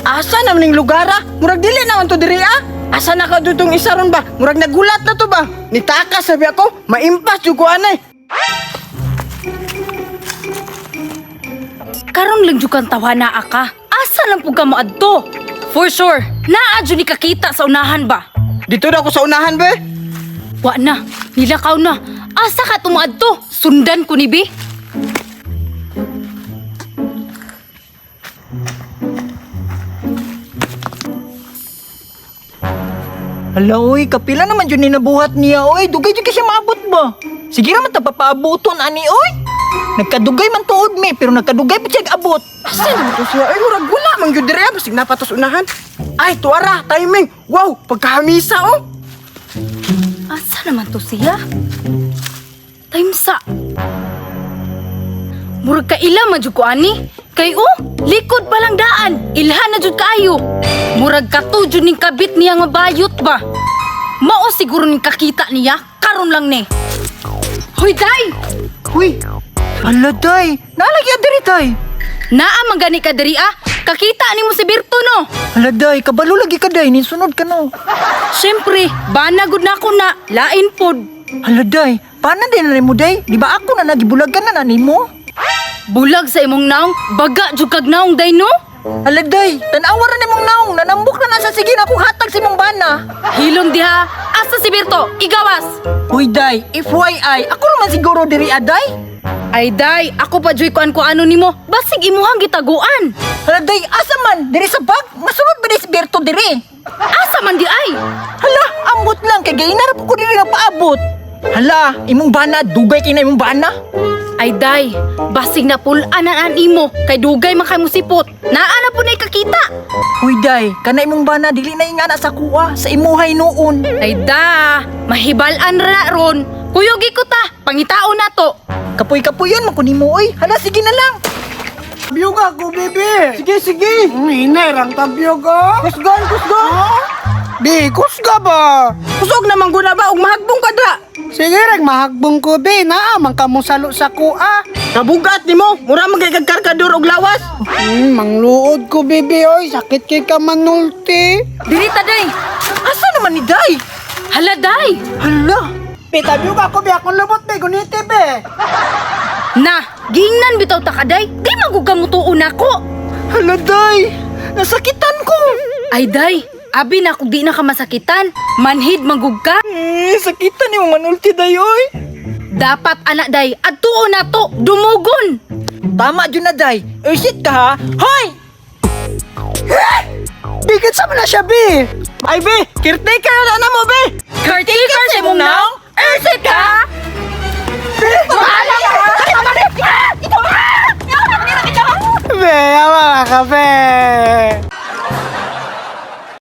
Asa naman ning lugar ah? Murag dili naman to diri ah. Asa na ka dutong isa ron ba? Murag nagulat na to ba? Nitaka sabi ako, maimpas jud ko anay. Karon lang jud kang tawana ka. Asa lang pud ka moadto? For sure, naa jud ni kakita sa unahan ba? Dito na ako sa unahan be. Wa na, nilakaw na. Asa ka tumuadto? Sundan ko ni bi. Hala, oy, kapila naman jud ni nabuhat niya, oy. Dugay jud kasi maabot ba? Sige ra man ta papaabuton ani, oy. Nagkadugay man tuod mi, pero nagkadugay pa siyag abot. Asa naman to siya? Ay, murag wala man gyud diri ah. Basig napatos unahan. Ay, tuara, timing. Wow, pagkahamisa oh. Asa naman to siya? Time sa... Murag kaila man jud ko ani. Kay oh, likod pa lang daan. Ilhan na jud kaayo. Murag kato jud ning kabit niya nga bayot ba. Mao siguro ning kakita niya karon lang ni. Hoy day! Uy, hala day, nalagi diri tay. Naa man gani ka diri ah. Kakita nimo si Berto no. Hala day, kabalo lagi ka day, nisunod ka no. Siyempre, bana gud na ako na lain pod. Hala day, paano din na nimo day? Di ba ako na nagibulagan na na nimo? Bulag sa imong naong, baga jud kag naong day no. Hala day, tan-awa ra nimong naong, nanambok na na sa sige na akong hatag sa imong bana. Hilom diha, asa si Berto, igawas. Uy day, FYI, ako naman siguro diri aday. Ay day, ako pa joy kuan ko ano nimo. Basig imuhang gitaguan. Hala day, asa man? Diri sa bag? Masunod ba di si Berto diri? Asa man di ay? Hala, ambot lang kay gainarap ko diri nga paabot. Hala, imong bana, dugay kay na imong bana. Ay day, basig na pulaan an imo kay dugay man kay mo sipot. Naa na po na kakita. Uy day, kana imong bana dili na ingana sa kuha, sa imuhay noon. Ay da, mahibal-an ra na ron. Kuyugi ko ta, pangitao na to. Kapoy-kapoyon man ko nimo oy. Hala, sige na lang. Tabyog ako, bebe. Sige, sige. Hinay rang tabyog, oh. Kusgan, kusgan. Di, kusga ba? Kusog naman guna ba og mahagbong ka dra. Sige, rag mahagbong ko, be. Naa, man ka mo salo sa kuha. Kabugat nimo, mura man kay kag karkador og lawas. Mangluod ko, bebe, oy. Sakit kay ka manulti. Diri ta day. Asa naman ni day? Hala day. Hala. Be, tabyog ako, be. Akong lubot, be. Guniti, be. Na, giingnan bitaw ta ka day. Di maguga mo tuon nako. Hala day. Nasakitan ko. Ay day, abi na kung di na ka masakitan. Manhid magug ka. Eh, sakitan nimo manulti day oy. Dapat anak day, adtuon na to, dumugon. Tama jud na day. Ursit ka ha. Hoy! Bigat sa na siya, be. Ay be, caretaker na na mo be. Caretaker sa imong naong, Ursit ka! Be, awa ka, be.